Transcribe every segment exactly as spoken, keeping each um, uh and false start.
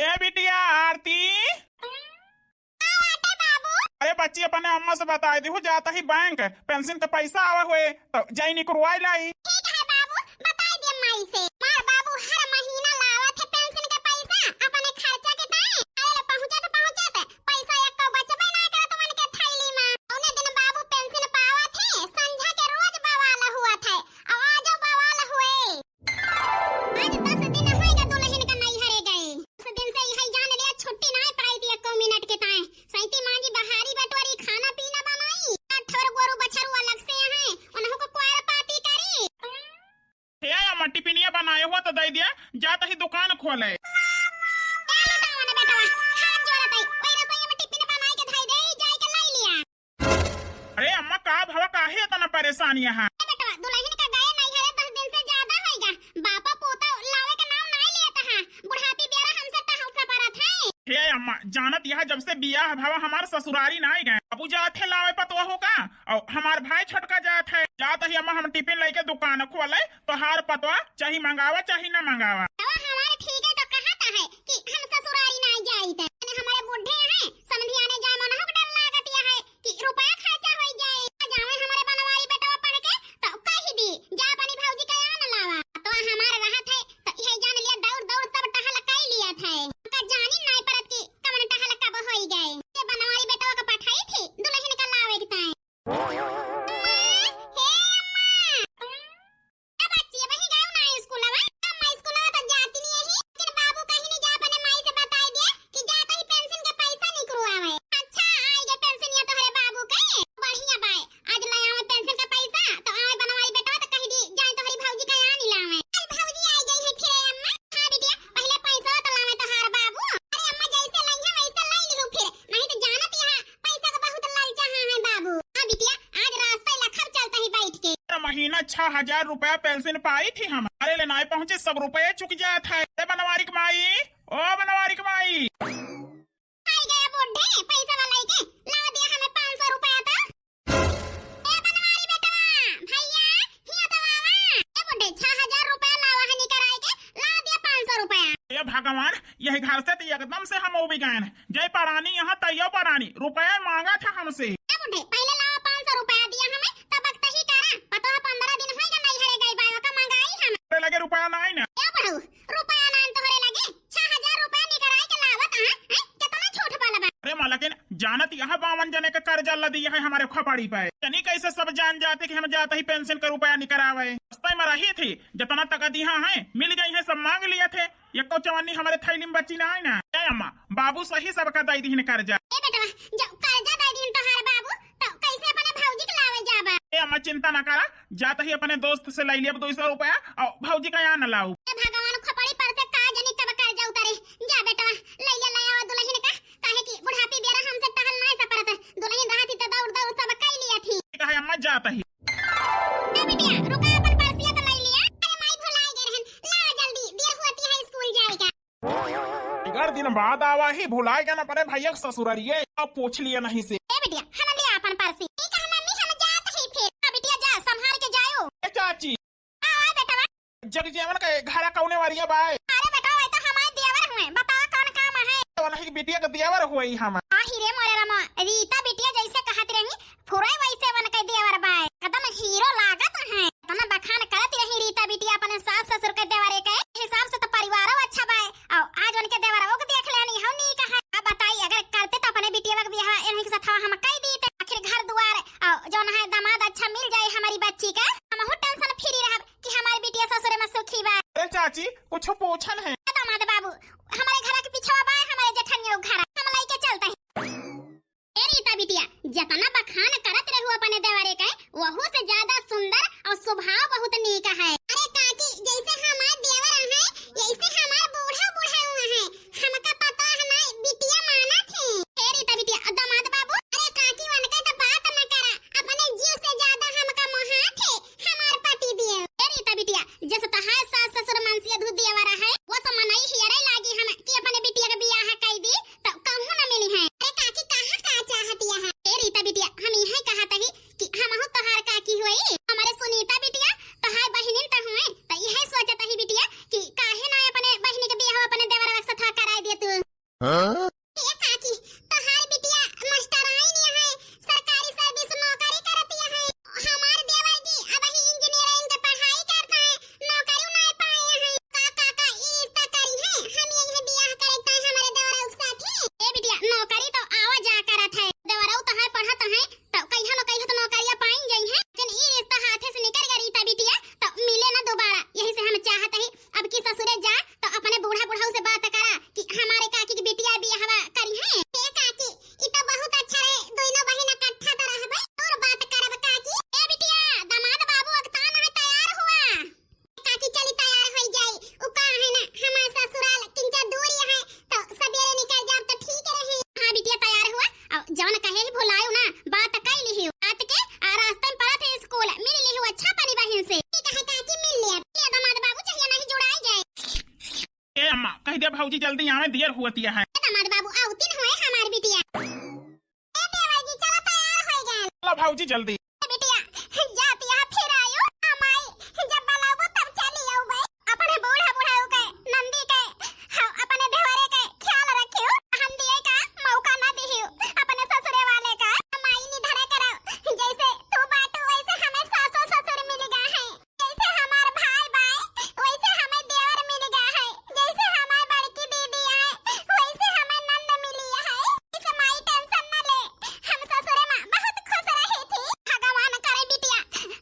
ए बिटिया आरती। का बाटे बाबू? अरे बच्ची, अपने अम्मा से बताइ दिहु, जात ही बैंक, पेंशन के पैसा आवा हुए, तो जाई निकरवाइ लाई। ठीक है बाबू, बताइ दिया माई से। मार बाबू हर महीना लावत है पेंशन के पैसा, अपने खर्चा के ताई। अरे ले पहुँचत पहुँचत पैसा एको बचबे ना करत मन के थैली में। उन्हें दिन बाबू पेंशन पावत है, संझा के रोज बवाल हुआ था, आवाजो बवाल हुए। आज दस दिन होइगा दुलहिन का नैहरे गए। दस दिन से इहै जान लिया, छुट्टी नाहीं पाई थी एको मिनट के ताए। सैती मांजी बहारी बटोरी, खाना पीना बनाई, आ ठोर गोरू बछरू अलग से हैं, उन्हों को क्वार पाती करी। हे अम्मा, टिफिनिया बनाए हुआ तो दे दिया, जात ही दुकान खोले। ए लुटावन बेटवा, हाथ जोड़त है, वही रसोई में टिफिन बनाए के धई दे, जाए के लाई लिया। अरे अम्मा, का भवा, काहे इतना परेशान यहाँ? ए बेटवा, दुलहिन का गए नैहरे दस दिन से ज्यादा होइगा। बापा पोता लावे का नाम नाहीं लेत है। बुढ़ापी बेरा हमसे टहल से परत है। हे अम्मा, जानत यहाँ जब से बियाह भवा हमार ससुरारी नाहीं गए। बाबू जात है लावे पतोहू का, और हमार भाई छोटका जात है। जात ही अम्मा, हम टिफिन लेके दुकान खोले, तोहार पतवा चाहे मंगावा चाहे न मंगावा। तवा हमार ठीक है तो कहत है कि हम ससुरारी नाहीं जाइत। हमारे बूढ़े हैं, समधियाने जाए मनहु के डर लागत यह है। कि रुपया खर्चा होइ जाए। आ जावे हमरे बनवारी बेटवा पढ़ के, तो कहि दी, "जा अपनी भौजी का आन लावा।" तो हमार रहत है, तो इहे जान लिया, दौड़ दौड़ सब टहल कई लिया था। उनका जानी नाहीं परत कि कवन टहल कब होइ गए। ये बनवारी बेटवा का पठाई थी, दुलहिन का लावे के ताई। अम्मा, हे अम्मा। ए बच्ची, अबहीं गयो ना स्कूलवा? अम्मा, स्कूलवा तो जाती नहीं है, लेकिन बाबू कहीं नहीं जा, अपने माई से बताई दिया कि जाता ही पेंशन के पैसा निकरवावे। अच्छा, आई गए पेंशनिया तोहरे बाबू के? बढ़िया बाय, आज ले आवे पेंशन के पैसा, तो आवे बनवारी बेटवा तो कही दी, जाए तोहरी भौजी का आनी लावे। अरे भौजी आई गई है फिर, अम्मा। हाँ बिटिया, पहले पैसा तो लावे तोहार बाबू। अरे अम्मा, जैसे लइहे वैसे लाई लिहू फिर, नहीं तो जानत यहाँ पैसा का बहुत लालचा है बाबू। हाँ बिटिया, आज रास्ता लखब चलता ही बैठ के। हर महीना छह हजार रुपया पेंशन पाई थी हम। अरे ले नाई पहुँचे, सब रुपये चुक जात है। ए बनवारी के माई, ओ बनवारी के माई। आई गया बुढ़े, पैसा वाला लेके लावा दिया हमें पाँच सौ रुपया तो। ए बनवारी बेटवा, भैया, हिया तो आवा। ए बुढ़े, छह हजार रुपया लावा है निकर आए के, लावा दिया पाँच सौ रुपया। ए भगवान, यही घर से तो एकदम से हम उबि गए। जय परानी यहाँ तैयो परानी, रुपया मांगा था हमसे। ए बुढ़े, पहले लावा पाँच सौ रुपया दिया हमें, तब वक्त ही करा। पतोह पन्द्रह दिन होइगा नैहरे गई बा, ओका मंगाई हम। तोरे लगे रुपया नाई ना। ए बुढ़ऊ, रुपया नाई तोहरे लगे? छह हजार रुपया निकराई के लावत, हाँ? हैं? कितना झूठ बोलबा? अरे मालकिन, जानत यहाँ बावन जने का कर्जा लदी है हमारे खोपड़ी पे। जनी कैसे सब जान जाते कि हम जाते ही पेंशन का रुपया निकरावे। रास्ते में रही थी, जितना तक दिहा है, मिल गई है, सब मांग लिए थे। एको चवन्नी हमारे थैली में बची ना है ना। ए अम्मा, बाबू सही सबका दई दीहिन कर्जा। ए बेटवा, जब कर्जा दई दीहिन तोहार बाबू, तो कैसे अपने भौजी के लावे जाबा? ए अम्मा, चिंता ना करा, जात ही अपने दोस्त से लाई लिया दो सौ रुपया और भौजी का यहाँ न लाऊ। ए भगवान, खोपड़ी पर से का जनी कब कर्जा उतरे। जा बेटवा, लाई ले, लाई आवा दुलहिन का, काहे कि बुढ़ापी बेरा हमसे टहल नाई सा परत। दुलहिन रहती तो दौड़ दौड़ सब कई लिया थी। ठीक है अम्मा, जात ही। ए बिटिया, रुका, अपन पर्सिया तो लाई लिया। अरे माई, भुलाई गए रहन। ला जल्दी, देर होती है स्कूल जाए का। इगर दिन बाद आवा ही, भुलाई गए ना अपने भैया के ससुररिये। अब पूछ लिया नहीं से। ए बिटिया, हम लिया अपन पर्सी। ठीक है मम्मी, हम जात ही फिर। हाँ बिटिया, जा, संभाल के जायो। ए चाची। हाँ, हाँ, बेटवा। जगजीवन के घर कौने वारिया बाय? अरे बेटा, वही तो हमारे देवर हुए, बताओ कौन काम है? तो वही बिटिया के देवर हुए ही हम। आ ही रे मोरे रामा, रीता बिटिया जैसे कहत रही, फुरे वैसे वन के देवर बाय, एकदम हीरो लागत है। इतना बखान करत रही रीता बिटिया अपने सास ससुर के देवरे के, हिसाब से तो परिवारो अच्छा बाय। और आज उनके देवरवो के देख लेनी, हो नीक है। अब बताई, अगर करते तो अपने बिटिया के बियाह इन्हीं के साथ हम कई दीते। आखिर घर दुआर और जौन है दामाद अच्छा मिल जाए हमारी बच्ची का, हमहू tension free रहब कि हमारी बिटिया ससुरे में सुखी बा। ए चाची, कुछ पूछन है। ए दामाद बाबू, हमारे घर के पिछवा बा हमारे जेठनिया घर, हम लेके चलते हैं। ए रीता बिटिया, जतना बखान करत रहू अपन हाँ? ए काकी, तोहार बिटिया मास्टराइन है, सरकारी सर्विस नौकरी करतिया है। हमार देवर जी अबही इंजीनियरिंग के पढ़ाई करता है, नौकरी नाय पाए हैं। का काका ई रिश्ता करी है? हम यही बियाह करे ताई हमारे देवरऊ के साथे। ए बिटिया, नौकरी तो आवा जा करत है, देवरऊ तोहार पढ़त है, तो कहियो न कहियो तो नौकरिया पाइन जइहैं, लेकिन ई रिश्ता हाथे से निकर गई रीता बिटिया, तो मिले ना दोबारा। यही से हम चाहत ही अब की ससुरे जा तो अपने बूढ़ा बुढ़ऊ से बात करा कि हमारे काकी की बिटिया बियाहवा करिहैं। ए काकी, ई तो बहुत अच्छा रहे, दोनों बहिन इकट्ठा तो रहबे और बात करब काकी। ए बिटिया, दामाद बाबू अगतान है, तैयार हुआ। काकी चली तैयार होई जाई। उ का है ना, हमार ससुराल किंचा दूरी है, तो सबेरे निकल जाब तो ठीक रही। हाँ बिटिया तैयार हुआ, और जौन कहे ही भुलायो ना, बात कई लिहियो। आत के आ रास्ते में पड़त है स्कूल, मिल लिहियो अच्छा अपनी बहिन से। ठीक है काकी, मिल लिया। ले दामाद बाबू चाहिए नहीं जुड़ाई जाए। ए अम्मा, कह दे भौजी जल्दी आवे, देर होती है। ए दामाद बाबू, आवतिन होए हमार बिटिया। ए देवर जी, चलो तैयार हो गए। चलो भौजी जल्दी। ए बिटिया, जाती है फिर आयो। आ माई, जब बुलाबो तब चली आउबे। अपने बूढ़ा बुढ़ाऊ के, नंदी के, हाँ, अपने देवरे के ख्याल रखियो। हम दिए का मौका ना दिहियो अपने ससुरे वाले का। माई निधरे करो, जैसे तू बाटू वैसे हमें सासो ससुर मिल गए हैं। जैसे हमार भाई बाय, वैसे हमें देवर मिल गया है। जैसे हमार बड़की दीदी आए, वैसे हमें नंद मिली है। इसे माई टेंशन न ले, हम ससुरे में बहुत खुश रही थी। भगवान करे बिटिया,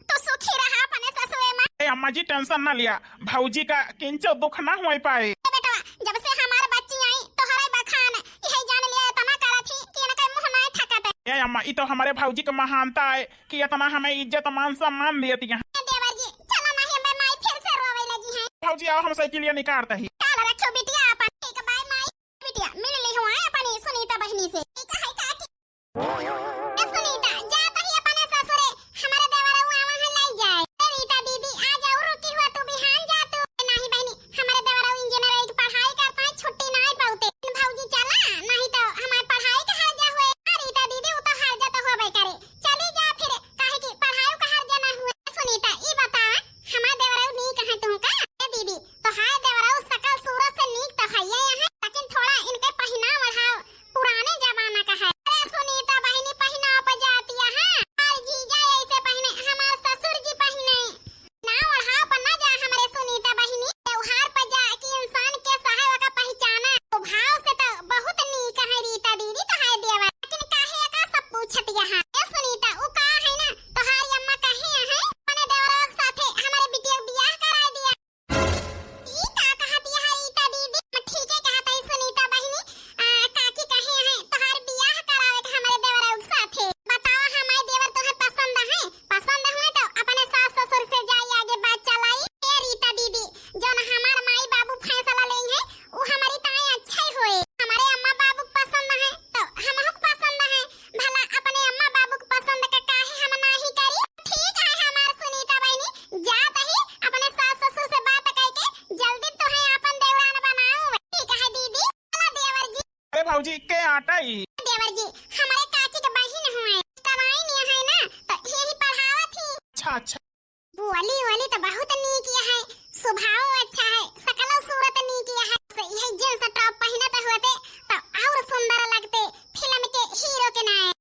तू सुखी रहा अपने ससुरे में। ए अम्मा जी, टेंशन ना लिया, भौजी का किंचो दुख ना होए पाए। ए बेटवा, जब से हमार बच्ची आई, तोहरे बखान, यही जान लिया, इतना करत ही कि इनके मुंह ना थकत। ए अम्मा, ई तो हमारे भौजी के महानता है। कि इतना हमें इज्जत मान सम्मान देती हैं। देवर जी, चलो नहीं, हमें माई फिर से रोवे लगी हैं। भौजी आओ, हम साइकिलिया निकारते ही। ख्याल रखो बिटिया अपन। ठीक, बाय माई। बिटिया, मिल ली हुआ है अपनी सुनीता बहिनी से। ठीक है काकी। ए सुनीता, जा तो ही अपने ससुरे, हमारे देवर हुआ वहाँ ले जाए। ए रीता दीदी, आ जाओ, रुकी हुआ तू बिहान जा तू। नहीं बहिनी, हमारे देवर इंजीनियर की पढ़ाई करता है, छुट्टी नहीं पाते। भौजी चला, नहीं तो हमारे पढ़ाई का हर्जा हुए। आ रीता दीदी, वो तो हर्जा तो होबे करे। चली जा फिर, काहे कि पढ़ाई का हर्जा ना हुए। सुनीता, ई बता, हमार देवरऊ नीक है तुहका? ए दीदी, तोहार देवरऊ सकल सूरत से नीक तो हइये है, लेकिन थोड़ा इनके पहिनाव ओढ़ाव पुराने जमाना का है। अरे सुनीता बहिनी, पहिनाव पर जाती है, हमार जीजा ऐसे पहिने, हमार ससुर जी पहिने। ना ओढ़ाव पर ना जा हमरे सुनीता बहिनी, त्योहार पर जा कि इंसान के सहाय का पहचाना। स्वभाव से तो बहुत नीक है रीता दीदी, तोहार देवर, लेकिन काहे का सब पूछत यहाँ? ए सुनीता, उ का है ना, तोहारी अम्मा कहे हैं, अपने देवरवा के साथे हमारे बिटिया के बियाह करा दिया। ई का कहत यहाँ रीता दीदी? हम ठीके कहत है सुनीता बहिनी, आ, काकी कहे हैं, तोहार बियाह करावे के हमारे देवरवा के साथे। बताओ, हमारे देवर तोहे पसंद है? पसंद हुए तो अपने सास ससुर से जाई, आगे बात चलाई। ए रीता दीदी, जौन हमार माई बाबू फैसला लेई है, उ हमारी ताई अच्छा ही होए। हमारे अम्मा बाबू के पसंद है, तो हमहू के पसंद है। भला अपने अम्मा बाबू के पसंद का काहे हम नाही करी? ठीक है हमार सुनीता बहिनी, जात ही अपने सास ससुर से बात करके जल्दी तोहे आपन देवरान बनाऊ। ठीक है दीदी, चला देवर जी। अरे भौजी, के आटा ई? देवर जी, हमारे काकी के बहिन हुए, तवाइन है ना, तो यही पढ़ावत ही। अच्छा, अच्छा। बोली, बोली तो बहुत नीक है, स्वभाव अच्छा है, सकलो सूरत नीक है। से यही जींस टॉप पहिनत होते तो और सुंदर लगते, फिल्म के हीरो के नाय।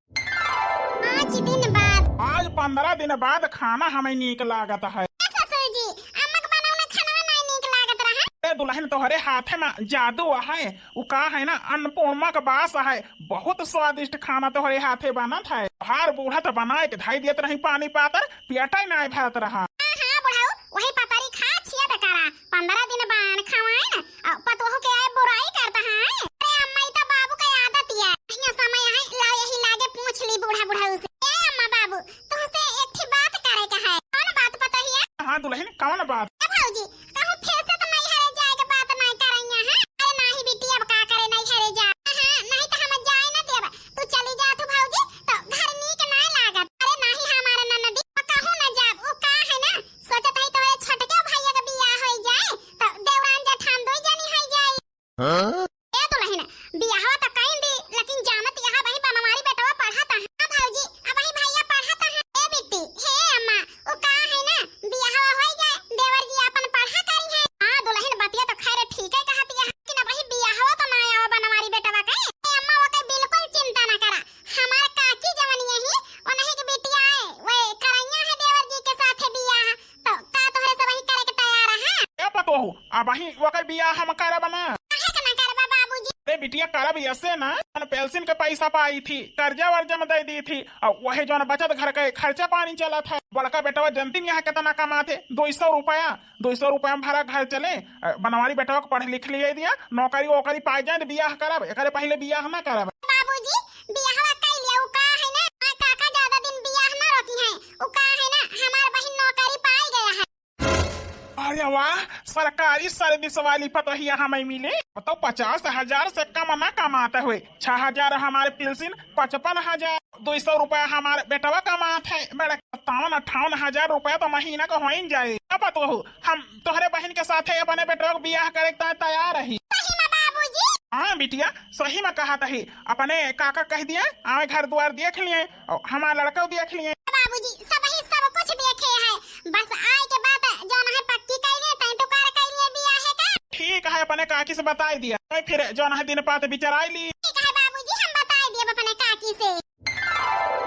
पाँच दिन बाद। आज पन्द्रह दिन बाद खाना हमें नीक लागत है। ए ससुर जी, अम्मा के बनावना खाना नहीं नीक लागत रहा। ए दुल्हन, तोहरे हाथे में जादू है। उ का है ना, अन्नपूर्णा का वास है, बहुत स्वादिष्ट खाना तोहरे हाथे बनत है। हार बूढ़ा तो बनाए के धई देत रही पानी पातर, पेटे नाय भरत रहा। हाँ, हाँ, बुढ़ऊ, वही पतरी खा छिया बेकारा, पन्द्रह दिन बान खवाए न, और पतोह के आए बुराई करता है। अरे अम्मा, ई तो बाबू का आदत है, बढ़िया समय है, लाओ यही लागे पूछ ली बूढ़ा बुढ़ऊ से। ए अम्मा बाबू, तुमसे एक ठे बात करे का है। कौन बात पतोहिया? हाँ दुल्हन, कौन बात? ए भौजी, कहूँ फिर से तो नैहरे जाए के बात नहीं करैया है? अरे नाही बेटी, अब का करे नैहरे जा। हाँ, नहीं तो हम जाए न देब। तू चली जा तू भौजी, तो घर नीक नहीं लागत। अरे नाही हमारे ननदी, कहूँ न जाब। उ का है ना, सोचत है तोरे छोटके भैया के बियाह हो जाए, तो देवरान जेठान दो जनी हो जाए। हाँ? ए दुल्हन, बियाहवा तो कइन दी, लेकिन जानत यहाँ वही बनवारी बेटवा पढ़त है। हाँ भौजी, अब वही भैया पढ़त है। ए बिट्टी, हे अम्मा, उ का है ना, बियाहवा होई जाए, देवर जी आपन पढ़ा करी है। हाँ दुल्हन, बतिया तो खैर ठीक है कहत है, लेकिन अब वही बियाहवा तो ना आवा बनवारी बेटवा। अबहीं ओकर बियाह हम करब ना। काहे के ना करबा बाबूजी? अरे बिटिया, करब ऐसे ना, जौन पेंशन के पैसा पाई थी, कर्जा वर्जा में दे दी थी, और वही जौन बचत घर के खर्चा पानी चलत है। बड़का बेटवा जनती यहाँ कितना कमात है, दो सौ रुपया, दो सौ रुपया में भरा घर चले। अ, बनवारी बेटवा को पढ़ लिख लिए दिया, नौकरी वोकरी पाई जाए तो बियाह करब, एकरे पहले बियाह ना करब। बाबूजी, बियाहवा कई लिया, उ का है ना, हमार काका ज्यादा दिन बियाह ना रोकी हैं, उ का है ना, हमार बहिन नौकरी पाई गया है। अरे वाह, सरकारी सर्विस वाली पतोहिया हमें मिले। बताओ, पचास हजार से कम ना कमाते हुए, छह हजार हमारे पेंशन, पचपन हजार, दो सौ रुपया हमारे बेटवा कमात है। बड़ा सत्तावन अट्ठावन हजार रुपया तो महीना का होइन जाए। अब तो हम तोहरे बहिन के साथे अपने बेटवा के बियाह करे के तैयार रही। सही में बाबूजी? हाँ बिटिया, सही में कहत ही। अपने काका कह दिए, आवे घर द्वार देख लिए और हमार लड़का देख लिए। बाबूजी, सब ही सब कुछ देखे हैं, बस आए के बाद जौन है पक्की कइले, तय तो कर कइले बियाह है का? ठीक है, अपने काकी से बताई दिया, मैं फिर जौन है दिन पात बिचराई ली। ठीक है बाबूजी, हम बताई दिए अपने काकी से।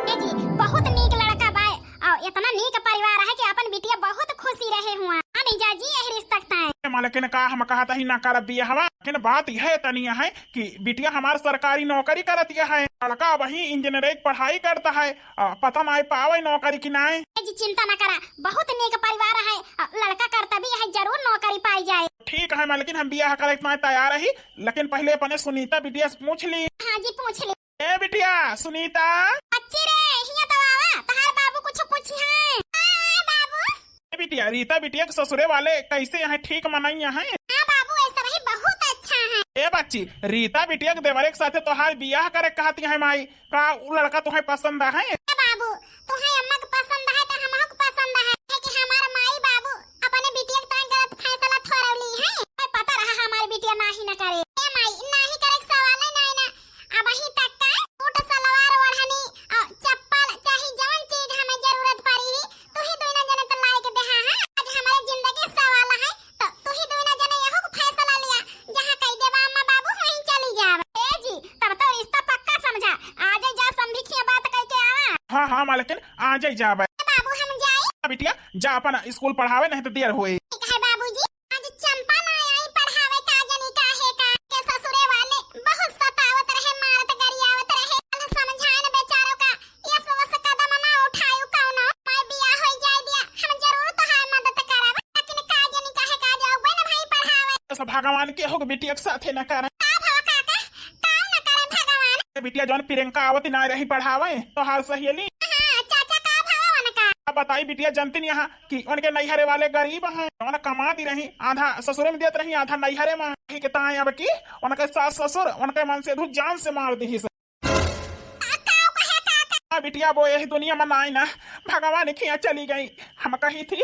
ए जी, बहुत नीक लड़का बाय, और इतना नीक परिवार है कि अपन बिटिया बहुत खुशी रहे हुआ। हाँ नहीं जा जी, यही रिश्ता तय। ए मालकिन, का हम कहत ही ना करब बियाहवा, लेकिन बात यह तनी है कि बिटिया हमार सरकारी नौकरी करत है, लड़का वही इंजीनियरिंग पढ़ाई करता है, आ, पता नाई पावे नौकरी कि नाई। ए जी, चिंता ना करा, बहुत नीक परिवार है, आ, लड़का करता भी है, जरूर नौकरी पाई जाए। ठीक है मालकिन, हम बियाह करे के तैयार ही, लेकिन पहले अपने सुनीता बिटिया से पूछ ली। हाँ जी, पूछ ली। ए बिटिया सुनीता। अच्छी रे, हिया तो आवा, तहार बाबू कुछ पूछी हैं। हाँ, हाँ, बाबू। ए बिटिया, रीता बिटिया के ससुरे वाले कैसे हैं, ठीक मनई हैं? हाँ बाबू, ऐसा वही बहुत अच्छा है। ए बच्ची, रीता बिटिया के देवरे के साथे तोहार बियाह करे कहती है माई, का उ लड़का तुहे पसंद है? ए बाबू, तुहे अम्मा के पसंद है तो हमहू के पसंद है, है कि हमार माई बाबू अपने बिटिया के तय गलत फैसला थोड़ा ली है। ए, पता रहा हमार बिटिया नाही न करे। ए माई, नाही करे के सवाल है, नाही ना। अबही तक का सूट, सलवार, ओढ़नी और चप्पल, चाहे जवन चीज हमें जरूरत पड़ी, तू ही दुइना जने तो लाई के देहा है। आज हमारे जिंदगी सवाल है, तो तू ही दुइना जने यहू को फैसला लिया, जहाँ कह देबा अम्मा बाबू, वहीं चली जाब। ए जी, तब तो रिश्ता पक्का समझा। आज जा समधी खिया बात कह के आवा। हाँ, हाँ, मालकिन, आज ही जाब। बाबू, हम जाए? हाँ, बिटिया, जा अपन स्कूल पढ़ावे, नहीं तो देर होए। ठीक है बाबूजी। आज चंपा ना आई पढ़ावे, का जनी काहे का। के ससुरे वाले बहुत सतावत रहे, मारत गरियावत रहे। कल समझाइन बेचारो का, ये सोस कदम ना उठायु कौनो। मैं बियाह होई जाए दिया, हम जरूर तोहार मदद करब, लेकिन का जनी काहे का जाओ बन भाई पढ़ावे। ऐसा भगवान के हो बिटिया के साथे न करन। का भवा काका, का न करे भगवान? बिटिया जौन प्रियंका आवत ना रही पढ़ावे, तोहार सहेली। हाँ, चाचा का भवा उनका? अब बताई बिटिया, जनती नहीं यहाँ कि उनके नैहरे वाले गरीब हैं, जौन कमाती रही, आधा ससुरे में देत रही, आधा नैहरे में। यही के ताए अब की उनके सास ससुर उनके मन से धू जान से मार दी से। आ, का कहे काका? हाँ बिटिया, वो यही दुनिया में नाई ना, भगवान खिया चली गई। हम कही थी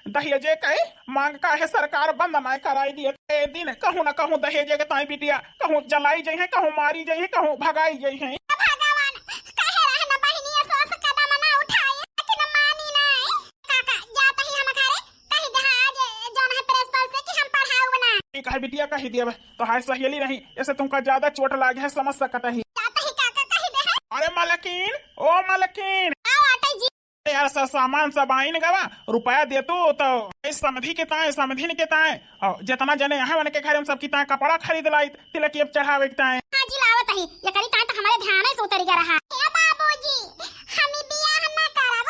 दहेजे के मांग काहे सरकार बंद ना कराई दिए। ए दिन कहूँ ना कहूँ दहेजे के ताई बिटिया कहूँ जलाई जइहैं, कहूँ मारी जइहैं, कहूँ भगाई जइहैं। भगवान, कहे रहे ना बहिनिया सोस कदम ना उठाए, लेकिन मानी नाई। काका, जात ही हम घरे, कही दे आज जौन है प्रिंसिपल से कि हम पढ़ाउब ना। ठीक है बिटिया, कही दिया, तोहार सहेली रही, ऐसे तुमका ज्यादा चोट लागे है, समझ सकत ही। जात ही काका, कही दे है। अरे मालकिन, ओ मालकिन। आओ आटे जी। यार, सा-, सामान सब आइन गवा, रुपया देतू तो इस समधी के ताए, समधिन के ताए, और जितना जने यहाँ उनके घर में सबकी ताए कपड़ा खरीद लाई, तिलक ये चढ़ावे के ताए। हाँ जी, लावत ही, एकरी ताए तो हमारे ध्यान से उतरी गया रहा। ए बाबूजी, हम ई बियाह ना करब।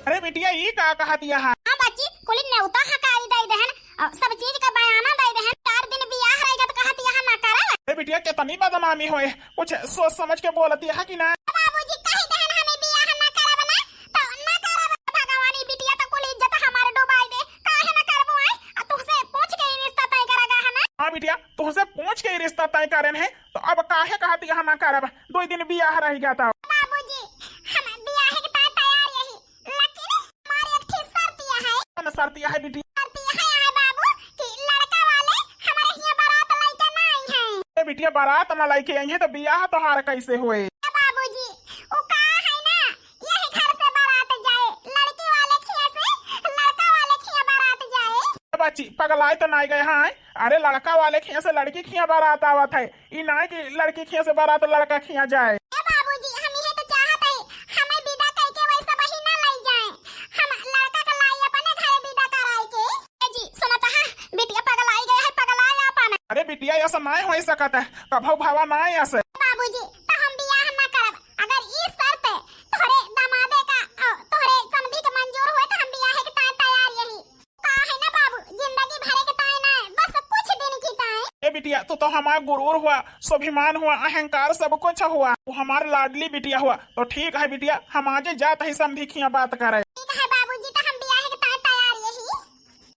अरे बिटिया, ई का कहत यहाँ? हाँ बच्ची, कुली नेवता हकारी दे देहन, और सब चीज का बयाना दे देहन, चार दिन बियाह रहेगा तो कहत यहाँ ना करब। अरे बिटिया, कितनी बदनामी होए, कुछ सोच समझ के बोलत यहाँ कि ना? बाबूजी कही देहन हमें बियाह ना करब ना, तो ना करब। भगवान, ई बिटिया तो कुल इज्जत हमार डुबाई दे, काहे ना करबो आए? आ तुहसे पूछ के ही रिश्ता तय करेगा है ना? हाँ बिटिया, तुहसे पूछ के ही रिश्ता तय करेन है, तो अब काहे कहत यहाँ ना करब? दो दिन बियाह रह गया था। बाबूजी, हम बियाह के ताए तैयार यही, लेकिन हमारी एक ठे शर्त यह है। कौन शर्त यह है बिटिया? शर्त यह है बाबू कि लड़का वाले हमारे हियां बारात लेके ना आई हैं। ए बिटिया, बारात ना लेके आई हैं तो बियाह तोहार कैसे होए? ए बाबूजी, उ का है ना, यही घर से बारात जाए, लड़की वाले खिया से लड़का वाले खिया बारात जाए। ए बच्ची, पगलाए तो नाई गए हैं? अरे लड़का वाले खिया से लड़की खिया बारात आवत है, ई नाई कि लड़की खिया से बारात लड़का खिया जाए। ए बाबूजी, हम इहे तो चाहत है, हमें विदा करके वैसा वही ना लाई जाए, हम लड़का का लाई अपने घरे विदा कराए के। ए जी, सुनत हा, बिटिया पगला बिटिया, ऐसा नाय होइ सकत है, कभउ भवा नाय ऐसे। बाबूजी, त हम बियाह न करब। अगर ई शर्त तोहरे दमादे का, अ, तोहरे समधी के मंजूर होए त हम बियाह के ताय तैयार यही। का है ना बाबू, जिंदगी भरे के ताय ना, बस कुछ दिन की ताय। ए बिटिया, तू तो हमार गुरूर हुआ, स्वाभिमान हुआ, अहंकार सब कुछ हुआ। तू हमार लाडली बिटिया हुआ। तो ठीक है बिटिया, हम आजे जात ही समधी खिया बात करे। ठीक है बाबूजी, त हम बियाह के ताय तैयार यही।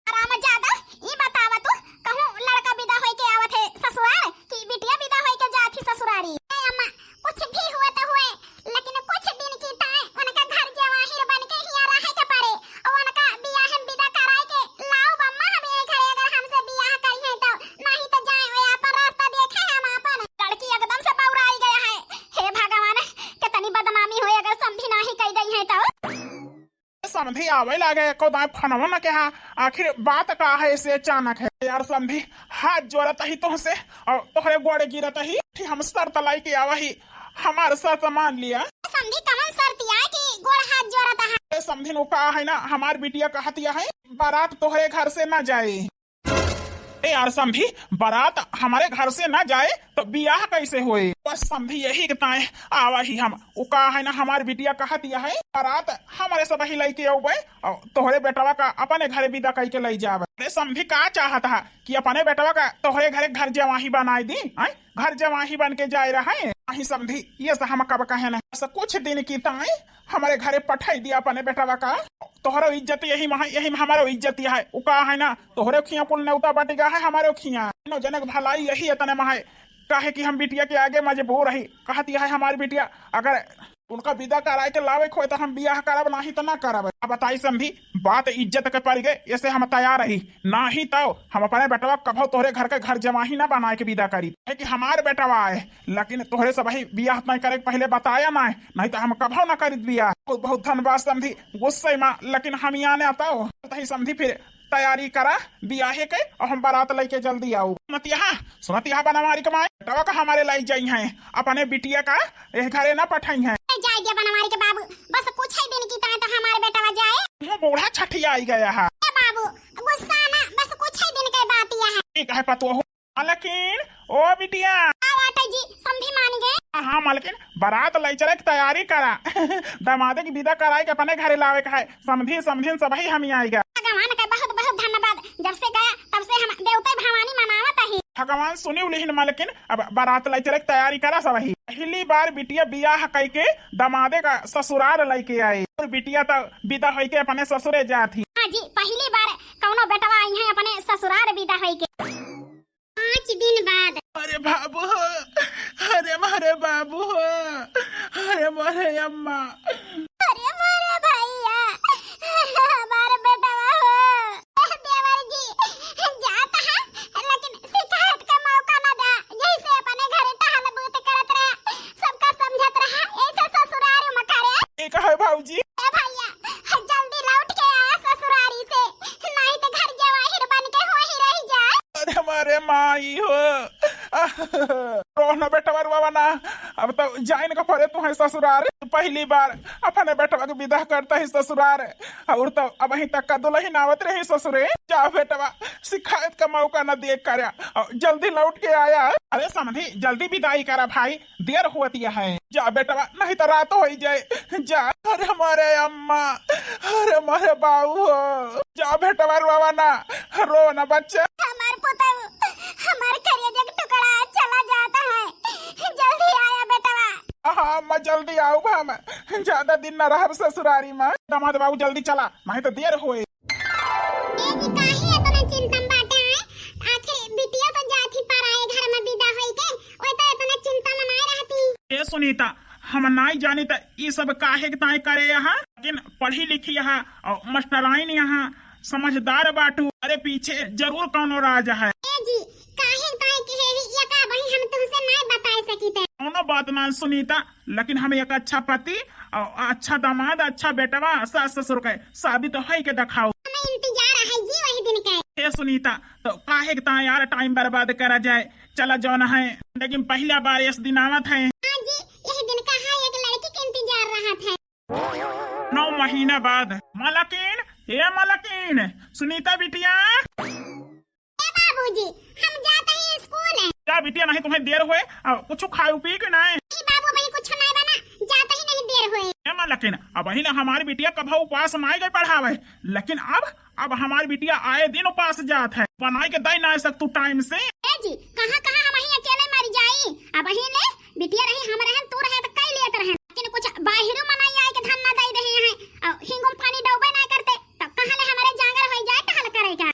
राम ज्यादा, ई बतावा तू, कहूँ लड़का विदा होई के आवत है ससुरार कि बिटिया विदा होई के जात ही ससुरारी? ए अम्मा, कुछ भी हुए तो हुए, लेकिन कुछ दिन की ताय उनका घर जवाहिर बन के हिया रहे के पड़े। और उनका बियाह में विदा कराए के लाओ बम्मा, हम ये घरे अगर हमसे बियाह करी है तो, नहीं तो जाए वे अपन रास्ता देखे हम अपन। लड़की एकदम से बौराई गया है। हे भगवान, कितनी बदनामी होए अगर समधी नाही कह गई है तो। समधी आवे लागे, एको दाएं फोनवा न किहा, आखिर बात का है ऐसे अचानक है? यार समधी, हाथ जोड़त ही तोहसे और तोहरे गोड़े गिरत ही, कि हम शर्त लाई के आवा ही, हमार शर्त मान लिया। समधी कमन शर्त या कि गोड़ हाथ जोड़त है? ए समधी नु का है ना, हमार बिटिया कहत या है, बारात तोहरे घर से ना जाए। ए यार समधी, बारात हमारे घर से ना जाए तो बियाह कैसे होए? बस समधी यही के ताए आवा ही हम। उ का है ना, हमार बिटिया कहत या है, बारात हमारे सब ही लइके अउबे और तोहरे बेटवा का अपने घरे विदा कइके लइ जाबे। अरे समधी का चाहत है कि अपने बेटवा का तोहरे घरे घर जवाही बनाए दी, आय? घर जवाही बन के जाए रहे? नहीं समधी, ये से हम कब कहे नहीं। बस कुछ दिन की ताए हमारे घरे पठाई दिया अपने बेटवा का। तोहरो इज्जत यही में है, यही में हमारो इज्जत यह है। उ का है ना, तोहरे खिया कुल नेवता बटिगा है, हमारे खिया। तीनों जनक भलाई यही इतने में है। काहे कि हम बिटिया के आगे मजबूर ही। कहत यह है हमारी बिटिया, अगर उनका विदा कराए के लावे के होए तो हम बियाह करब, नाही तो ना करब। अब बताई समधी, बात इज्जत के पड़ गए, ऐसे हम तैयार रही। नाही तो हम अपने बेटवा कभो तोहरे घर के घर जवाही ना बनाए के विदा करी। है कि हमार बेटवा है, लेकिन तोहरे सब ही बियाह तय करे के पहले बताया ना है, नहीं तो हम कभो ना करित बियाह। बहुत, बहुत धन्यवाद समधी, गुस्से में, लेकिन हम यहाँ आता हो। तही समधी फिर तैयारी करा बियाहे के, और हम बारात लेके जल्दी आओ। सुनत यहाँ, सुनत यहाँ बनवारी के माई, बेटवा का हमारे लाई जाई हैं, अपने बिटिया का एह घरे ना पठाई हैं। ए, जाए दिया बनवारी के बाबू, बस कुछ ही दिन की ताए तो हमारे बेटवा जाए। वो बूढ़ा छठिया आई गया है। ए बाबू, गुस्सा ना, बस कुछ ही दिन के बात यह है। ठीक है पतोहू। मलकिन, ओ बिटिया। का बाटे जी, समधी मान गए? हाँ, हाँ, मलकिन, बारात लई चले के तैयारी करा। दामादे की विदा कराए के अपने घरे लावे के है। समधी, समधिन सबही हम ही आएगा। भगवान का बहुत, बहुत धन्यवाद। जब से गया, तब से हम देवते भवानी मनावत ही। भगवान सुनी उलिहिन मलकिन, अब बारात लई चले के तैयारी करा सबही। पहली बार बिटिया बियाह कई के दामादे का ससुराल लई के आए। और बिटिया तो विदा होई के अपने ससुरे जात ही। हाँ जी, पहली बार कौनो बेटवा आई है अपने ससुराल विदा होई के। पाँच दिन बाद। अरे बाबू हो, अरे मारे बाबू हो, अरे मारे अम्मा। अरे मारे भैया, अरे हमारे बेटवा हो। देवर जी, जात है, लेकिन शिकायत का मौका ना दा। जैसे अपने घरे टहल बूत करत रहा, सबका समझत रहा, ऐसे ससुराल में करे। एक है भौजी। ए भैया, जल्दी लौट के आया ससुरारी से, नहीं तो घर जवाहिर बन के वहीं रह जाए। अरे हमारे माई हो। रोहना बेटवा रुआवा ना, अब तो जाइन का परे तू है ससुरार। पहली बार अपने बेटवा के विदा करता है ससुरार, और तो अब वहीं तक का दुल्हन आवत रही ससुरे। जा बेटवा, शिकायत का मौका न दे करा, और जल्दी लौट के आया। अरे समधी, जल्दी विदाई करा भाई, देर होती है। जा बेटवा, नहीं तो रात हो ही जाए। जा। अरे हमारे अम्मा, अरे हमारे बाऊ हो। जा बेटवा, रोवा ना, रो ना बच्चा। हमार पुतऊ, हमार करेजा के टुकड़ा चला जाता है। जल्दी आया बेटवा। हाँ अम्मा, जल्दी आऊब हम। ज्यादा दिन ना रहब ससुरारी में। दामाद बाबू जल्दी चला, नहीं तो देर होए। ए जी, काहे इतना चिंता में बाटे हैं? आखिर बिटिया तो जात ही पराए घर में विदा होई के, ओए तो इतना चिंता में नाय रहती। ए सुनीता, हम नाय जानी त ई सब काहे के ताय करे यहाँ, लेकिन पढ़ी लिखी यहाँ और मास्टराइन यहाँ समझदार बाटू। अरे पीछे जरूर कौनो राज है। ए जी, काहे ताय के है, ये का वही हम तुमसे नाय बताए सकी थे। कौनो बात ना सुनीता, लेकिन हम एक अच्छा पति और अच्छा दामाद, अच्छा बेटवा, सास ससुर के साबित होई के दिखाओ। हमें इंतजार है जी वही दिन के। हे सुनीता, तो काहे के ता यार टाइम बर्बाद करा जाए? चला जौन है, लेकिन पहला बार इस दिन आवत है। हाँ जी, यही दिन का है, एक लड़की के इंतजार रहत है। नौ महीना बाद। मलकिन, हे मलकिन, सुनीता बिटिया। ए बाबूजी, हम जात ही स्कूल, का बिटिया, नहीं तुम्हें देर होए, आ, कुछ खाए पी के नाय? नहीं बाबू, अबहीं कुछ नाय बना, जात ही नहीं देर होए। ए माँ, लेकिन अबहीं ले हमारी बिटिया कभो उपास नाय गए पढ़ावे, लेकिन अब, अब हमारी बिटिया आए दिन उपास जात है, बनाए के दई नाय सकतू टाइम से। ए जी, कहाँ, कहाँ हम अहीं अकेले मर जाई? अबहीं ले बिटिया रही, हम रहन, तू रहे त कई लेत रहन, लेकिन कुछ बाहिरो मनई आए के धन ना दई देहे हैं, और हिंगुम पानी डौबे ना करते, तब कहाँ ले हमारे जांगर होई जाए टहल करे का?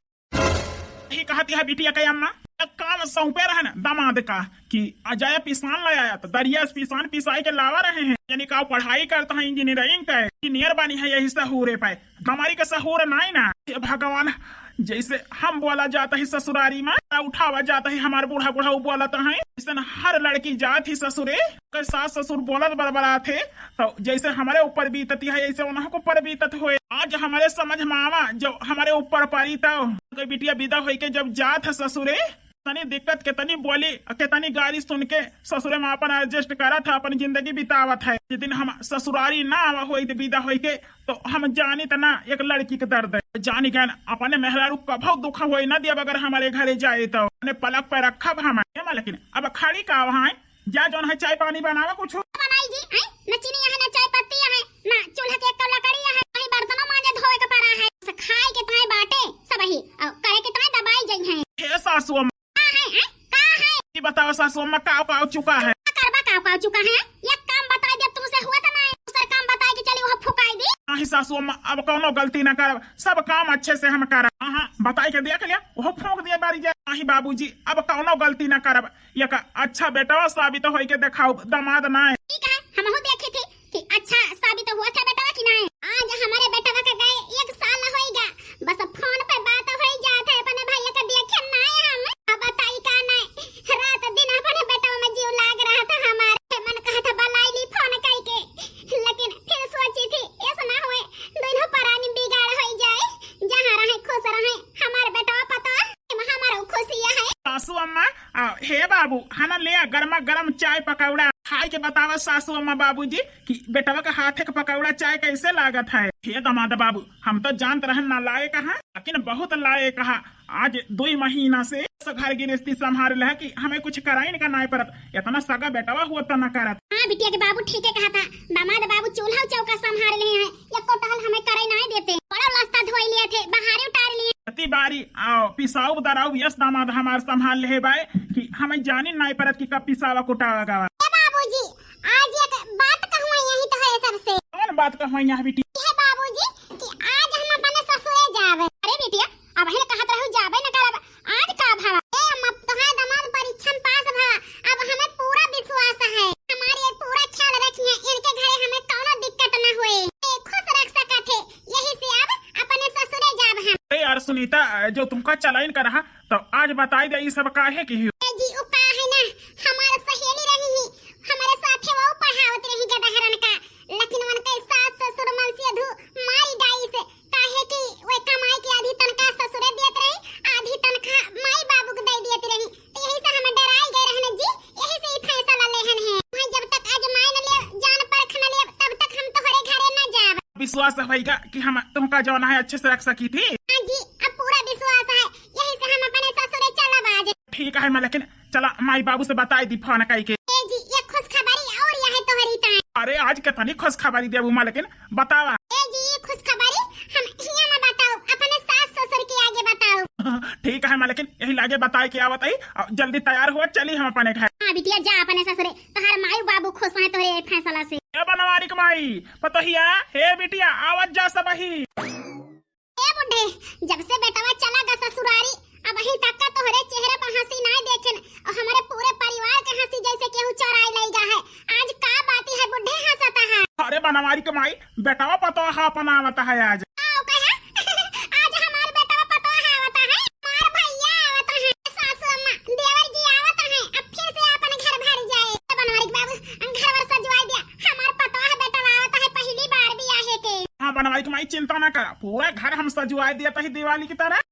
यही कहत यह बिटिया के अम्मा, एक काम सौंपे रहन दामाद का कि अजय पिसान ले आया, तो दरिया से पिसान पिसाई के लावा रहे हैं। यानी का पढ़ाई करता है, इंजीनियरिंग का है, इंजीनियर बनी है, यही सहूरे पे। दमारी के सहूर नाई ना। हे भगवान, जैसे हम बोला जाता है ससुरारी में, उठावा जाता है, हमार बूढ़ा बूढ़ा उ बोलत है, जैसे हर लड़की जात ही ससुरे, के सास ससुर बोलत बरबरात है, तो जैसे हमारे ऊपर बीतती है, ऐसे उन्हों के ऊपर बीतत होए। आज हमारे समझ में आवा, जो हमारे ऊपर परी, तो कोई बिटिया विदा होई के जब जात है ससुरे, तनी दिक्कत के तनी बोली, के तनी गाली सुन के ससुरे में अपन एडजस्ट करत है, अपन जिंदगी बितावत है। जिस दिन हम ससुरारी ना आवा होई, विदा होई के, तो हम जानी त ना एक लड़की के दर्द है। जानी गए ना, अपने मेहरारू कभो दुख होई ना दियब, अगर हमारे घरे जाए तो अपने पलक पे रखब हम। हे माँ, लेकिन अब खड़ी का वहाँ है? जा जौन है चाय पानी बनावा कुछ। बनाई जी, हैं? न चीनी है, न चाय पत्ती है, न चूल्हा के एक लकड़ी है, कहीं बर्तनों मांजे धोए के पड़ा है। बस खाए के ताए बाटे सब ही, और करे के ताए दबाई जई हैं। हे सासू अम्मा। का है, हैं? का है? ई बताओ सासू अम्मा, काव काव चुका है? का करबा काव काव चुका है? एक काम बताई दे, तुमसे हुआ त ना है, दूसर काम बताई के चली वह फुकाई दी। नाही सासू अम्मा, अब कौनो गलती ना करब, सब काम अच्छे से हम करब। हाँ, हाँ, बताई के देख लिया, वो फूंक दिए बारी जा। नाही बाबूजी, अब कौनो गलती ना करब, एक अच्छा बेटवा साबित होई के देखाउब, दामाद नाय। ठीक है, हमहू देखी थी कि अच्छा साबित हुआ था बेटवा कि नाय। आज हमारे बेटवा का गए एक साल होइगा, बस फोन पे बात होई जात है, अपने भैया का देखे नाय हम। अब बताई का नाय, रात दिन अपने बेटवा में जीव लाग रहा था हमारे। मन कहा था बलाई ली फोन कई के, लेकिन फिर सोची थी ऐसा ना होए, दोनों परानी बिगाड़ होई जाए, जहाँ रहे खुश रहे, हमार बेटवा पतोह, हमार खुशिया है। सासू अम्मा, आ, हे बाबू, है ना, ले आ गरमा गरम चाय पकौड़ा। खाए के बतावा सासू अम्मा बाबूजी कि बेटवा के हाथे के पकौड़ा चाय कैसे लागत है। हे दामाद बाबू, हम तो जानत रहन ना लायक हा, लेकिन बहुत लायक हा। आज दुई महीना से इस घर गिरस्ती संभाल रहे कि हमें कुछ कराई का नाय परत, इतना सगा बेटवा हुआ त ना करत। हाँ बिटिया के बाबू ठीक है कहा था, दामाद बाबू चूल्हा चौका संभाल रहे हैं, एको टहल हमें करे नाय देते। बड़ा लस्ता धोई लिए थे, बाहरे उतार लिए। खेती बारी आओ, पिसाऊ दराऊ यस दामाद हमार संभाल ले बाय कि हमें जानी नाय परत कि कब पिसावा कुटावा गवा। ए बाबूजी, आज एक बात कहूँ यही तो है सबसे। कौन बात कहूँ यहाँ बिटी? ये बाबूजी कि आज हम अपने ससुरे जावे। अरे बिटिया, अबहिन कहत रहू जाबे न करब, आज का भवा? ए अम्मा, तोहार दामाद परीक्षा में पास भवा, अब हमें पूरा विश्वास है, हमार ये पूरा ख्याल रखिहैं, इनके घरे हमें कौनो दिक्कत न होए, ए, खुश रख सकत है, यही से अब अपने ससुरे जाब हम। अरे यार सुनीता, जो तुमका चलाइन का रहा, तो आज बताई दे ई सब काहे की हो? ए जी, उ का है ना, हमार सहेली रही ही, हमारे साथे वो पढ़ावत रही गदहरन का, लेकिन उनके सास ससुर मन से अधू मारी डाई से, काहे कि वे कमाई के आधी तनखा ससुरे देत रही, आधी तनखा माई बाबू के दे देत रही। तो यही से हम डराई गए रहने जी, यही से ई फैसला लेहन है। वहीं जब तक आजमाए न ले, जान परख न ले, तब तक हम तोहरे घरे न जाब। विश्वास होइगा कि हम तुमका जौन है अच्छे से रख सकी थी। हाँ जी, अब पूरा विश्वास है, यही से हम अपने ससुरे चलब आज। ठीक है मलकिन, चला माई बाबू से बताई दी फोन कई के। ए जी, ये खुशखबरी और यह है तोहरी ताई। अरे आज कितनी खुशखबरी देबू मलकिन, बतावा। ए जी, ये खुशखबरी हम हियां ना बताओ, अपने सास ससुर के आगे बताओ। ठीक है मलकिन, यही लागे बताए के आवत आई, और जल्दी तैयार हो, चली हम अपने घर। हाँ बिटिया, जा अपने ससुरे, तोहर माई बाबू खुश हैं तोहरे फैसला से। ए बनवारी के माई, पतोहिया, हे बिटिया, आवत जा सब ही। ए बुढ़े, जब से बेटवा चला गा ससुरारी, अबहीं तक का तोहरे चेहरे पर हंसी नाय देखेन, और हमारे पूरे परिवार के हंसी जैसे केहू चोराई लई गा है। आज का बात है बुढ़े हंसता है? अरे बनवारी के माई, बेटवा पतोह अपन आवत है आज। आओ कहा, आज हमार बेटवा पतोह आवत है, हमार भैया आवत है, सासू अम्मा, देवर जी आवत है, अब फिर से अपन घर भर जाए। बनवारी के बाबू, घर वर सजवाई दिया, हमार पतोह बेटवा आवत है, पहली बार बियाहे के। हाँ बनवारी के माई, चिंता ना करा, पूरा घर हम सजवाए दिया तही दिवाली की तरह।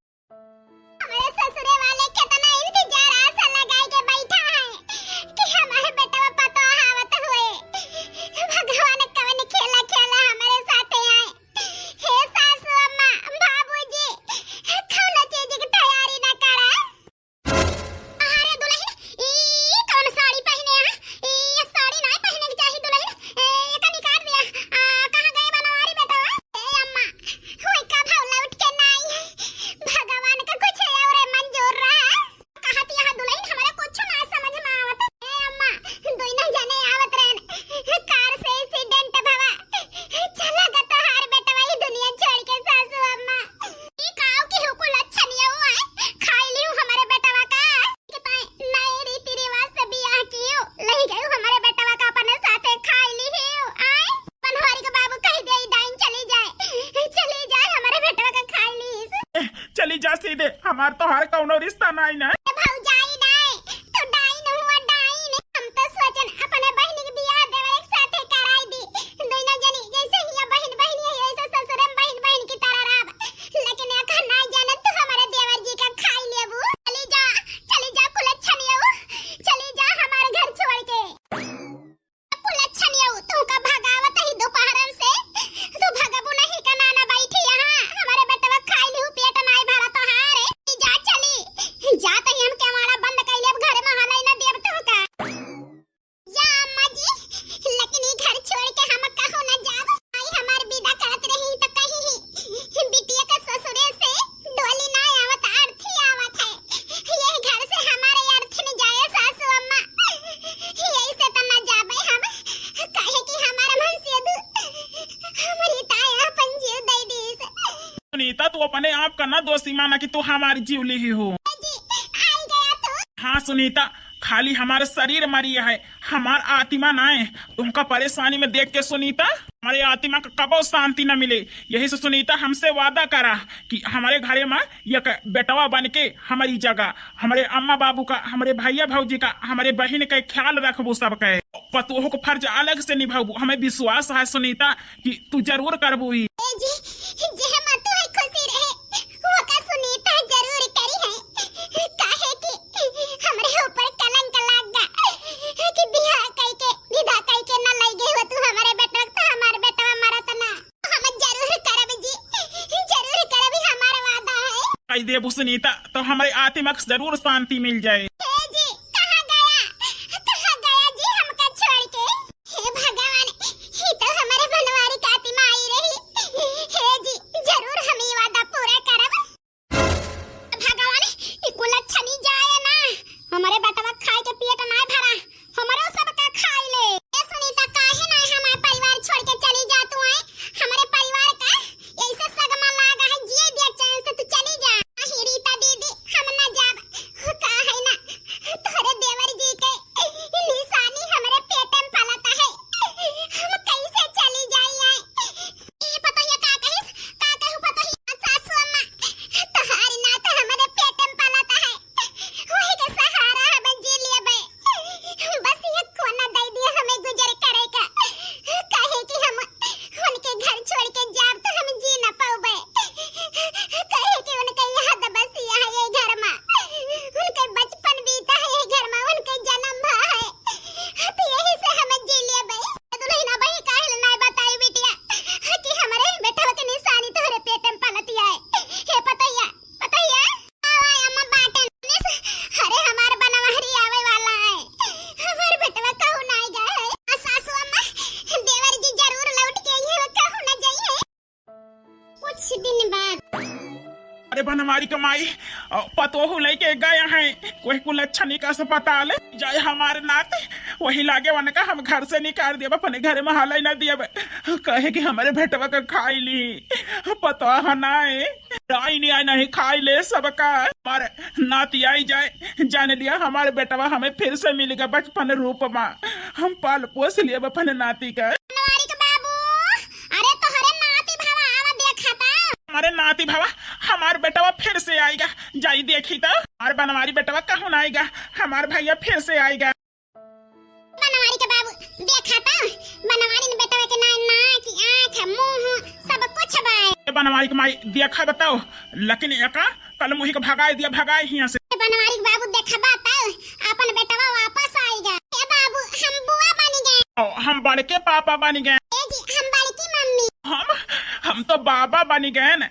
हमारे ससुरे वाले कितना इंतजार आशा लगाई के बैठा है कि हमारे बेटवा पतोह आवत हुए। भगवान कवन खेला खेला हमारे साथे आए। हे सासू अम्मा, बाबूजी, कौनो चीज की तैयारी ना करा। अरे दुल्हन, ई हमार तोहार कौनो रिश्ता नाई ना। ए भौजाई नाई, तू डाइन हुआ डाइन। हम तो सोचन अपने बहिनी के बियाह देवर एक साथे कराई दी। दोनों जनी जैसे हिया बहिन बहिन है, ऐसे ससुरे में बहिन बहिन की तरह रहब। लेकिन एखन नाई जानत तू हमारे देवर जी का खाई लेबू। चली जा, चली जा कुलच्छनी हो, चली जा हमारे घर छोड़ के। कुलच्छनी हो, तू का भगावत ही दोपहरन से, तू भगबू नहीं का नाना बैठी यहाँ, हमारे बेटवा खाई लिहू पेट नाई भरा तोहार। जा चली, जा तही हम केवाड़ा बंद कइले अब घर में हलई ना देब तू का। जा अम्मा जी, लेकिन ई घर छोड़ के हम कहूँ ना जाब। आई हमार विदा करत रही तो कही ही, बिटिया के ससुरे से डोली ना आवत, अर्थी आवत है। ये घर से हमारे अर्थी न जाए सासू अम्मा, यही से तो ना जाबे हम, काहे कि हमार मन से दू, हमारी ताई अपन जीव दे दी से। सुनीता, तू अपने आप का ना दोषी माना कि तू हमारी जीव ली ही हो। जी, आई गया तू। हाँ सुनीता, खाली हमार शरीर मरी है, हमार आत्मा ना है। तुमका परेशानी में देख के सुनीता, हमारे आत्मा का कबो शांति न मिले। यही से सुनीता, हमसे वादा करा कि हमारे घरे में एक बेटवा बन के हमारी जगह, हमारे अम्मा बाबू का, हमारे भैया भौजी का, हमारे बहिन के ख्याल रखबू सबके। पतोह को फर्ज अलग से निभाबू। हमें विश्वास है सुनीता कि तू जरूर करबू ई। ए जी, जे हम तू है खुशी रहे, वो का सुनीता जरूर करी है। काहे कि हमरे ऊपर कलंक लाग गा कि बियाह कई के, विदा कई के न लई गई हो तू हमारे बेटवा, तो हमारे बेटवा मरत ना। हम जरूर करब जी, जरूर करब, ई हमार वादा है। कई देबू सुनीता, तो हमारे आत्मा को जरूर शांति मिल जाए। हे जी, कहाँ गया, कहाँ गया जी हमका छोड़ के? हे भगवान, ई तो हमारे बनवारी का आत्मा आई रही। हे जी, जरूर हम ई वादा पूरा करब। भगवान, ई कुलच्छनी जाए ना, हमरे बेटवा खाए के पेट ना भरा, हमरो सबका खाई ले। ए सुनीता, काहे ना हमार परिवार छोड़ के चली जा तू आए? हमरे परिवार का ऐसे सगमा लागा है, जिए दिया चैन से, तू चली जा। अही रीता दीदी, हम ना जाब, का है ना, तोहरे देवर जी के निशानी हमरे पेट में पलता है, हम कैसे चली जाई आए? ई पतोहिया का कहिस, का कहू पतोहिया, सासू अम्मा, तोहार नात हमरे पेट में पलत है, वही के सहारा हम जी लेबे। बस ये कोना दे दिया हमें गुजर करे का, काहे कि हम उनके घर छोड़ के जाब तो हम जी न पाउबे, काहे कि उनके याद बसी है ये घर में, उनके बचपन बीता है ये घर में, उनके जन्म भा है, तो यही से हम जी लेबे। दुल्हन अबही काहे ले नाय बताई बिटिया कि हमरे बेटवा के निशानी तोहरे पेट में पलतिया है। हे पतोहिया, पतोहिया, आवा अम्मा बाटन। अरे हमार बनवारी आवे वाला है, हमार बेटवा कहूँ नाय गए है। आ सासू अम्मा, देवर जी जरूर लौट के आई है, कहूँ ना जाई है। कुछ दिन बाद। अरे बनवारी के माई, अ, पतोहू लेके गए हैं कोई कुलच्छनी का अस्पताल, जाए हमार नात, वही लागे उनका हम घर से निकाल देब, अपने घर में हाले ना देब, कहे कि हमारे बेटवा का खाई ली, पतोह ना है, राई नहीं आए नहीं खाई ले सबका, हमारे नाती आई जाए, जान लिया हमारे बेटवा हमें फिर से मिल गया बचपन रूप में, हम पाल पोस लिया अपने नाती का। बनवारी के बाबू, अरे तोहरे नाती भवा आवा देखा ता। हमारे नाती भवा, हमार बेटवा फिर से आएगा, जाई देखी ता। हमार बनवारी बेटवा कहूँ ना आएगा, हमार भैया फिर से आएगा। बनवारी के बाबू, देखा ता, बनवारी ने बेटवा के ना, नाक, आँख, मुँह, सब कुछ बाय। ए बनवारी के माई, देखा बताओ, लेकिन एका कल मुही के भगाए दिया, भगाए हियाँ से। ए बनवारी के बाबू, देखबा त अपन बेटवा वापस आइगा। ए बाबू, हम बुआ बन गए। ओ, हम बड़के पापा बन गए। ए जी, हम बड़की मम्मी। हम, हम तो बाबा बन गए न।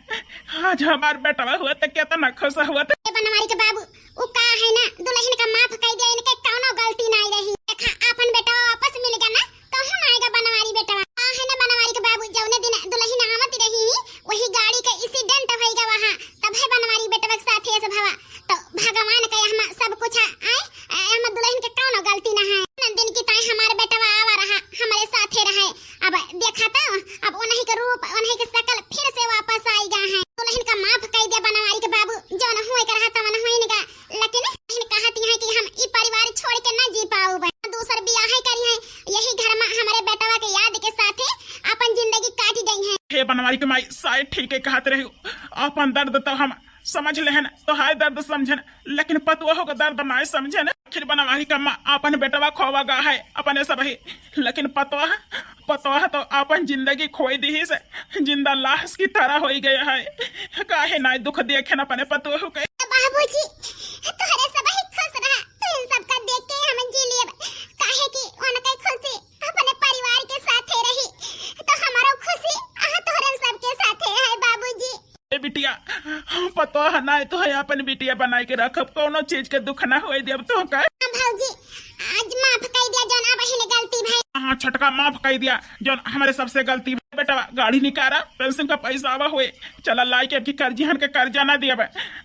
आज हमार बेटवा हुआ तो कितना खुश हुआ था। ए बनवारी के बाबू, उ का है ना, दुल्हन का माफ कई दिया, इनके कौनो गलती नहीं रही। देखा, अपन बेटवा वापस मिल गया ना, कहूँ ना आएगा बनवारी बेटवा। का है ना बनवारी के बाबू, जौने दिन दुल्हन आवत रही, वही गाड़ी का एक्सीडेंट होइगा वहाँ, तब है बनवारी बेटवा के साथ ये सब हवा। तो भगवान का हम सब कुछ आए, हम दुल्हन के कौनो गलती ना है। नंदिन की ताई हमारे बेटवा आवा रहा, हमारे साथे रहे। अब देखा तो, अब उन्हीं के रूप, उन्हीं के शकल फिर से वापस आइगा है। दुल्हन का माफ कई दे बनवारी के बाबू, जौन हुए के रहा तवन हुए निका। लेकिन कहती हैं कि हम ई परिवार छोड़ के ना जी पाउब। दूसर बियाह करी हैं, यही घर में हमारे बेटवा के याद के साथे अपन जिंदगी काटी गई है। हे बनवारी के माई, शायद ठीक है कहत रही, अपन दर्द तो हम समझ लेहन, तोहार दर्द समझन, लेकिन पतोहू का दर्द नाय समझन। आखिर बनवारी का माँ आपन बेटवा खोवा गा है अपने सबही, लेकिन पतोह, पतोह तो आपन जिंदगी खोई दिहिस, जिंदा लाश की तरह होई गया है। काहे नाय दुख देखेन अपने पतोहू के। बाबूजी, तोहरे सबही खुश रहा, तू इन सबका देख के हम जी लेब, काहे कि उनके खुशी अपने परिवार के साथे रही, तो हमारो खुशी आ तोहरे सबके साथे है बाबूजी। ए बिटिया, पतोह नाय तो है, अपन बिटिया बनाए के रखब, कौनो चीज के दुख ना होए देब तो का। हाँ भौजी, आज माफ कई दिया जौन अब हिने गलती भई। हाँ छोटका, माफ कई दिया जौन हमरे सबसे गलती भई। बेटवा गाड़ी निकारा, पेंशन का पैसा आवा हुए, चला लाई के अब की कर्जिहन के कर्जा ना दियब।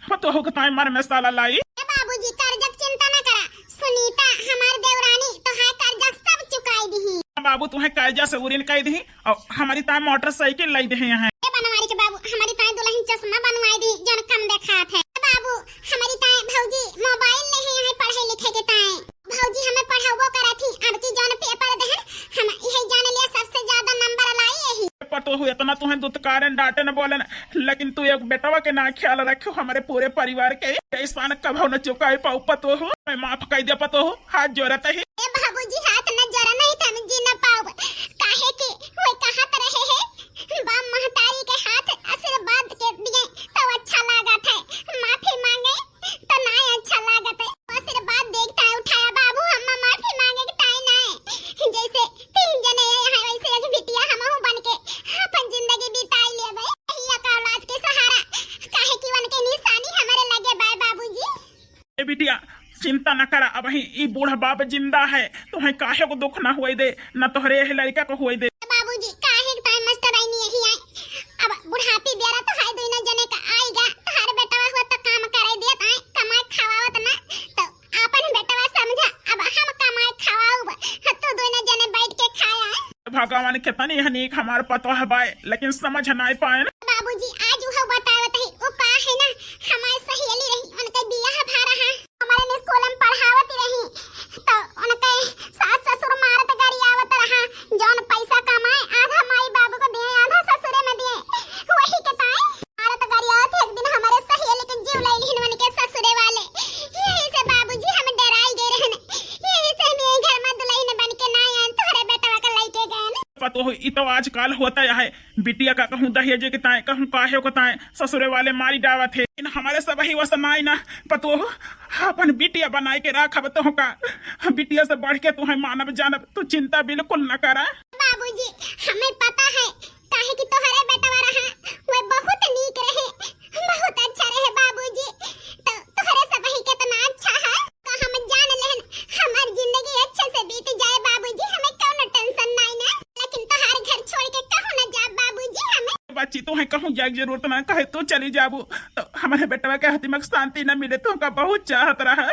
पतोह के ताई मर में साला लाई। ए बाबूजी, कर्जा के चिंता ना करा, सुनीता हमार देवरानी तोहार कर्जा सब चुकाई दिही। बाबू तुहे कर्जा से उरिन कई दिही। और हमारी ताई मोटरसाइकिल लाई दे हैं। ए बनवारी के बाबू, हमारी ताई दुल्हन चश्मा बनवाई दी, जौन कम देखात है। ए बाबू, हमारी ताई भौजी मोबाइल ले हैं यहाँ पढ़े लिखे के ताई। भौजी हमें पढ़ाबो करा थी, अब की जौन पेपर देहन, हम यही जान लिया सबसे ज्यादा नंबर लाई यही। पतोहू इतना तुहे दुत्कारन डांटन बोलन, लेकिन तू एक बेटवा के ना ख्याल रखो, हमारे पूरे परिवार के एहसान कभो न चुकाए पाऊ पतोहू। मैं माफ कर दे पतोहू, हाथ जोड़त ही। ए बाबूजी, हाथ न जोड़ा, नहीं तो हम जी न पाउब। काहे कि वे कहत रहे हैं, बाप महतारी के हाथ आशीर्वाद के दिए तो अच्छा लागत है, माफी मांगे तो नाय अच्छा लागत है। आशीर्वाद देख ताय उठाया बाबू, हम माफी मांगे के ताय नाय। जैसे तीन जने ये हैं, वैसे एक बिटिया हमहू बन के अपन जिंदगी बिताई लेबे। यही एक औलाद के सहारा, काहे कि उनके निशानी हमारे लगे बाय बाबूजी। ए बिटिया, चिंता न करा, अबही ई बूढ़ बाप जिंदा है, तुहे काहे को दुख न हुए दे, न तोहरे यह लड़का को हुए दे। बाबूजी, काहे के ताई मास्टर आई नहीं यही आई? अब बुढ़ापी बेरा तो है, दोनों जने का आएगा, तोहरे बेटवा हुआ तो काम करे दिया, ताई कमाए खवावत ना, तो आपन बेटवा समझा, अब हम कमाए खवाऊब, तू दोनों जने बैठ के खाया। भगवान कितनी है नीक हमार पतोह बाय, लेकिन समझ नाय पाए ना। बाबूजी, आज उहो बतावत ही, वो का है ना, हमार सहेली रही, उनके बियाह भा रहा, हमारे ने स्कूल में पढ़ावत रही, तो उनके सास ससुर मारत गरियावत रहा, जौन पैसा कमाए आधा माई बाबू को दिए, आधा ससुरे में दिए, वही के ताई मारत गरियावत एक दिन हमारे सहेली के जीव ले लिहन उनके ससुरे वाले। यही से बाबूजी हम डराई गए रहन, यही से हम यही घर में दुल्हन बन के ना आए, तोहरे बेटवा के लेके गए। पतोह, ई तो आजकल होता है, बिटिया का कहूँ दहेजे के ताए, कहूँ काहे के ताए, ससुरे वाले मारी डावत है। इन हमारे सब ही वस नाई ना, पतोह, अपन बिटिया बनाए के राखब तोह का, बिटिया से बढ़ के तुहे मानब जानब, तू चिंता बिल्कुल न करा। बाबूजी, हमें पता है, काहे कि तोहरे बेटवा रहा, वे बहुत नीक रहे, बहुत अच्छा रहे बाबूजी। तो तोहरे सबही कितना अच्छा है, का हम जान लेहन, हमार जिंदगी अच्छे से बीत जाए बाबूजी, हमें कौनो टेंशन नाई ना। लेकिन तोहार घर छोड़ के कहूँ ना जाब बाबूजी हमें। बच्ची, तुहे कहूँ जाए के जरूरत ना, कहे तू चली जाबू तो हमारे बेटवा के आत्मा के शांति न मिले, तुमका बहुत चाहत रहा।